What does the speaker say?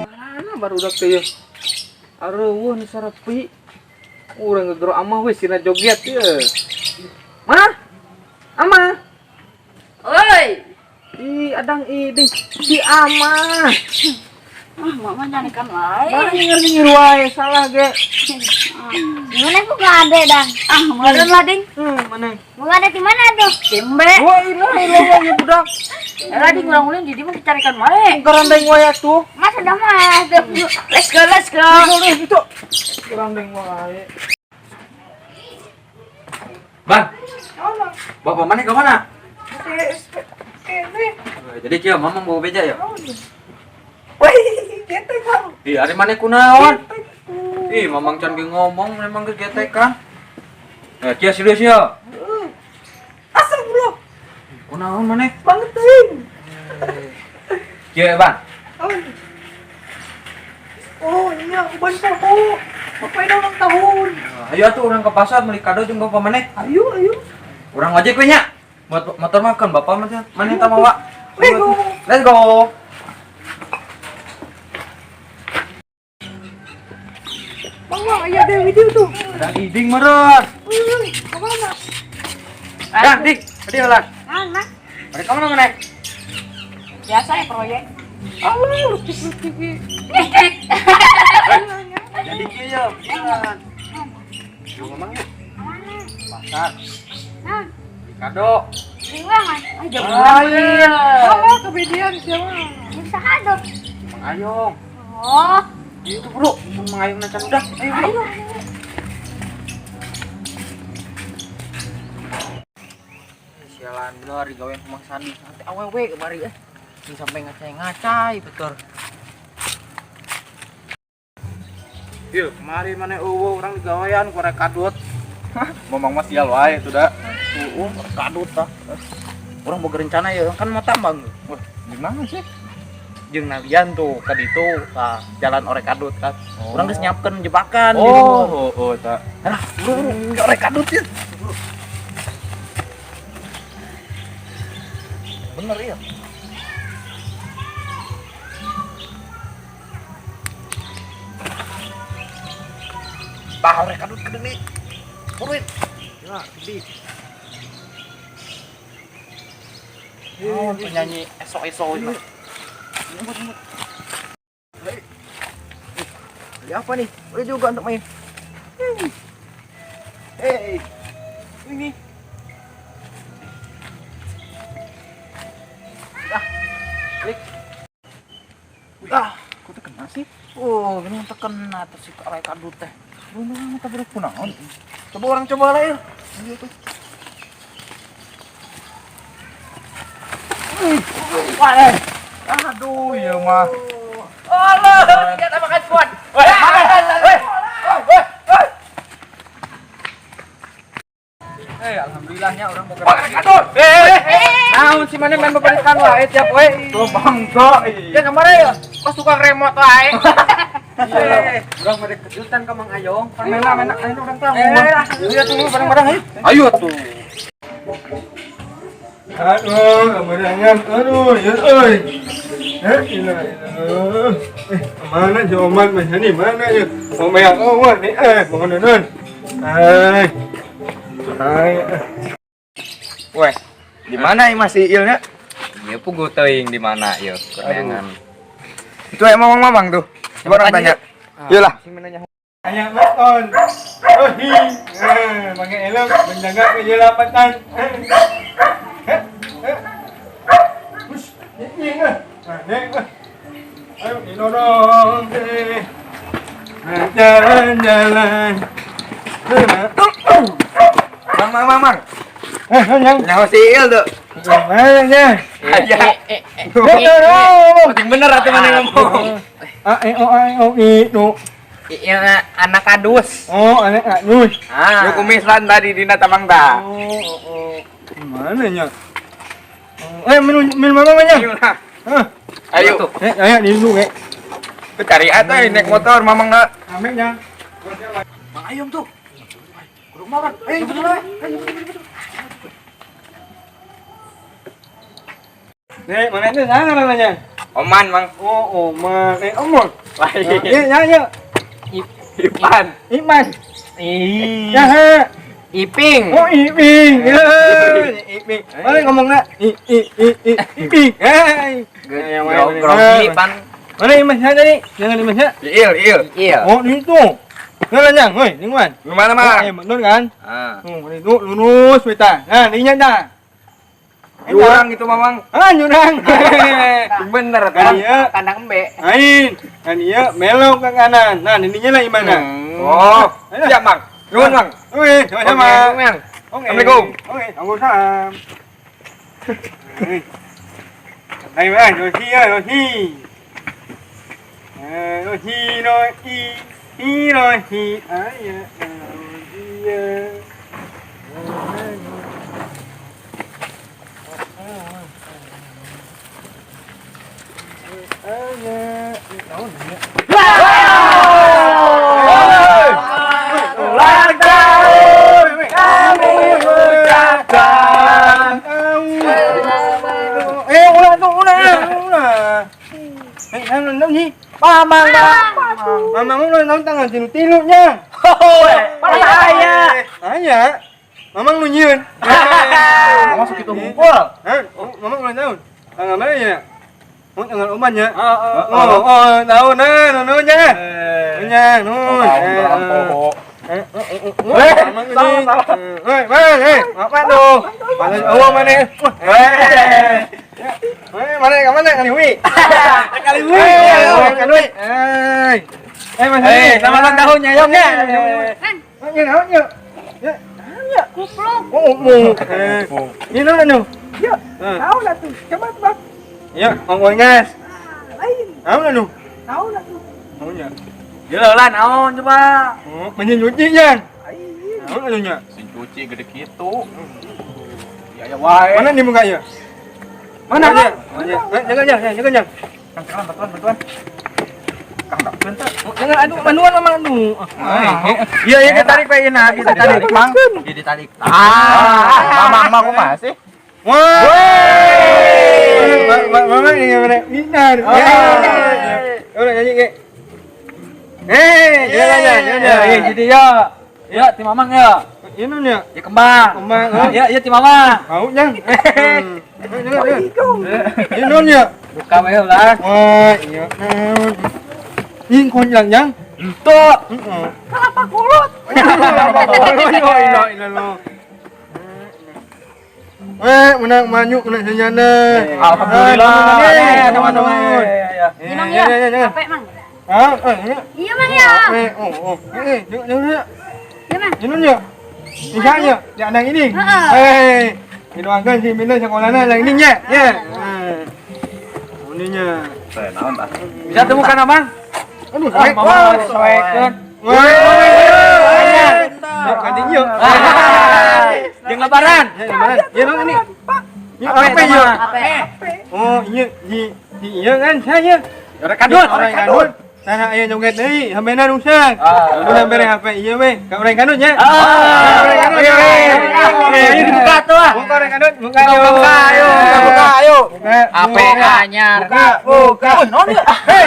Mana barudak teh ya? Areueuh nu sarepi. Urang ngegero amah we sina joget ye. Mah? Amah. Oi. Ih, adang iding si Amah. Ah, mama nyarikan wae. Nyengir-nyengir wae salah ge. Gimana kok gak ada, Dang? Ah, meureun lah, Ding. Mana? Mau ada di mana tuh? Timbe. Wah, ilah ilah ya budak. Lah, Ding, urang ulin di dieu mah dicarikan wae. Garandeng wae atuh. Mas udah mah tuh. Let's go, let's go. Itu itu. Garandeng wae. Bang. Bapak mana ke mana? Jadi kieu mamang bawa beja ya? Wih, getek bang. Ih, ari maneh kunaon? Ih, mamang can ge ngomong memang ge getekan. Eh, kieu serius ya. Asal bro, Kunaon maneh? Banget ting. Kieu, Bang. Oh iya, uban tahu. Bapak ini ulang tahun. Ayo atuh urang ke pasar beli kado jeung bapak maneh. Ayo, ayo. Urang ojek we nya. Buat motor makan bapak mah maneh tah mawa. Let's go. Let's go. Bang, bang, ayah ada video tuh. Ada iding meureun. Wih, wih, kemana? Dah, Dik. Tadi heula. Mana? Bari ka mana maneh? Biasa ya proyek. Alah, lucu-lucu. Jadi kieu ya, beneran. Yuk ngomong yuk. Pasar. Nah, Beli kado. di mana? Ah, jauh Lain. Alah, kebedian siapa? Bisa tuh. Mang Ayong. Oh, Itu bro, Mang Ayong nacan udah. Ayo bro. Sialan bener digawean ku Mang Sandi. Sampai awewe kemari eh. Ini sampai ngacai-ngacai betul. Iya, kemarin mana eueuh urang digawean ku rek kadut. Mamang mah sial wae itu dah. Heeh, rek kadut tah. Urang boga rencana ya, kan mau tambang. Wah, gimana sih? Jeung nalian tuh ka ditu tah jalan orek kadut kan. Urang geus nyiapkeun jebakan Oh, oh, oh, tak. Alah, buru orek kadut ya. Bener ya. Tah orek kadut ke deui. Buruin. Ya, sedih. Oh, penyanyi eso-eso itu. Beli apa nih? Boleh juga untuk main. Hei, ini. Ah, klik. Ah, Kok terkena sih? Oh, ini yang terkena tuh si orek kadut teh. Belum kita baru kunaon. Coba orang coba lah ya. Iya tuh. Wah, eh. Aduh, iya mah. Allah, tidak makan kuat. Eh, alhamdulillahnya orang boga kadut. Eh, naon si maneh main babarikan wae tiap poe. Tuh bangga. Ya kemarin ya, pas tukang remote wae. Iya, urang mah kejutan ka Mang Ayong. Mena mena ayo urang tah. Eh, Iya tuh bareng-bareng ayo. Ayo tuh. Aduh, kemudian, aduh, ya, oi. Eh, ilah, ilah. Eh, mana si Oman mas ini mana ya? Mau banyak Oman nih, eh, mau nonton. Hai, hai. Weh, di mana ini masih ilnya? Iya puguh teuing di mana ieu keneangan. Itu emang mamang tuh. Coba orang tanya. Iyalah. Sing menanya. Ayak maton. Oh hi. Pakai helm menjaga keselamatan. Eh, eh. Ush, ni ni. Ah, ni. Ayo didorong deh. Jalan-jalan. Mang, mang, mang, mang. Eh, yang Nyaho si Il tuh. mana ya? Aya. Didorong. Penting bener atuh mana ngomong. A E O A E O I nu. Iya anak kadus. Oh, anak kadus. Ah. Nu kumisan tadi dina tamang ta. Oh, oh, oh. Mana nya? Eh, minum minum apa nya? Hah. Ayo. Eh, ayo di dulu, eh. Tuh cari atuh naik motor mamang na. Amin ya. Mang Ayom tuh. Kudu kumaha, Bang? Ayo betul we. Ayo betul. Nih, mana itu sana namanya? Oman, Mang. Oh, Oman. Eh, Oman. Lain. Ya, ya, ya. Ipan. Iman. Ih. Ya, he. Iping. Oh, Iping. Ya, Iping. Mana ngomong nak? I I I I Iping. Hei. Grogi pan. Mana Iman saya tadi? Jangan Iman saya. Il, Il. Iya. Oh, di itu. Nah, yang, woi, lingkungan. Lu mana, Mang? Eh, betul kan? Ah. Oh, itu lurus kita. Nah, ininya dah. Jurang itu, Mamang. Ah, jurang. Bener Kan kan? iya. Kandang embe. Ain. Kan iya belok ke kanan. Nah, ininya lah gimana? Oh, siap, Mang. Nuhun, Mang. Oke, sama-sama. Oke, Mang. Oke. Assalamualaikum. Oke, waalaikumsalam. Đây mà, rồi chi ơi, rồi chi. Rồi chi rồi chi, chi rồi chi ấy rồi chi. Ulang tahun kami ucapkan. Eh, ulah tuh, ulah, ulah. Eh, nang gì? Mamang, Bang. Mamang ulah nang tangan sinu tilunya. Mana aya? Aya. Mamang nu nyieun. Mamang sok kitu hungkul. Hah? Mamang ulang tahun. Tanggal mana ya? Oh, tanggal oman ya? Oh, oh, tahun nah, nu nya. Nya, nu. Eh, salah, salah. Eh, mana, eh, apa tuh? Mana, oh, mana? Eh, mana, ke mana? Kali hui. Kali hui. Kali hui. Eh, eh, Mas. Eh, selamat ulang tahun ya, Yong ya. Kan, Ya, ya. Ya, ya. kupluk. Oh, oh. Ini mana nu? Ya. Tahu lah tuh. Coba tebak. Ya, ongkos gas. Lain. Tahu lah nu. Tahu lah tuh. Tahu ya. Gila lah naon coba. Oh, mesin cuci nya. Tahu lah nya. Mesin cuci gede kitu. Ya ya wae. Mana nih muka ya? Mana? Ya, jangan jangan jangan jangan. Kang Kang bantuan bantuan. Kang bantuan teh. Jangan aduh manuan memang aduh. Iya, iya kita tarik Pak Ina, kita tarik, Mang. Jadi ditarik. Ah, mamang mah kumaha sih? Wah. Mama ini gimana? Minar. Udah nyanyi ke. Eh, jalan jalan jalan. Eh, jadi ya. Ya, ti Mamang ya. Ini nya. Ya kembang. Kembang. Ya, ya ti Mamang. Mau nyang. Ini nya. Buka wae lah. Wah, iya. Ini kon yang yang. Entuk. Heeh. Kelapa kulut. Kelapa kulut. Ilo ilo lo. Weh, menang manyuk menang senyana. Alhamdulillah. Teman-teman. Iya, Mang ya. Capek, Mang. Ah, iya. Iya, Mang ya. Eh, oh, oh. Eh, jangan jangan. Iya, Mang. Ini nya. Misalnya, yang ini. Eh, didoakan si Mila sekolahnya yang ini nya. Ya. Ini nya. Teh naon tah? Bisa temukan Mamang? Aduh, Ah, Mamang soekeun. Weh. Ganti yuk. Jeung lebaran. Ya, lebaran. Ya, nong ini. Ya, apa ya? Apa? Oh, iya, iya kan saya. Orang kadut. Orang kadut. Saya aya joget deui, hambena rusak. Udah bere HP ieu we, ka urang kadut nya. Ah. Urang kadut. Eh, ini dibuka tuh ah. Buka urang kadut, buka Buka, ayo. Buka, ayo. Buka. HP anyar. Buka, buka. Oh, naon ieu? Hei,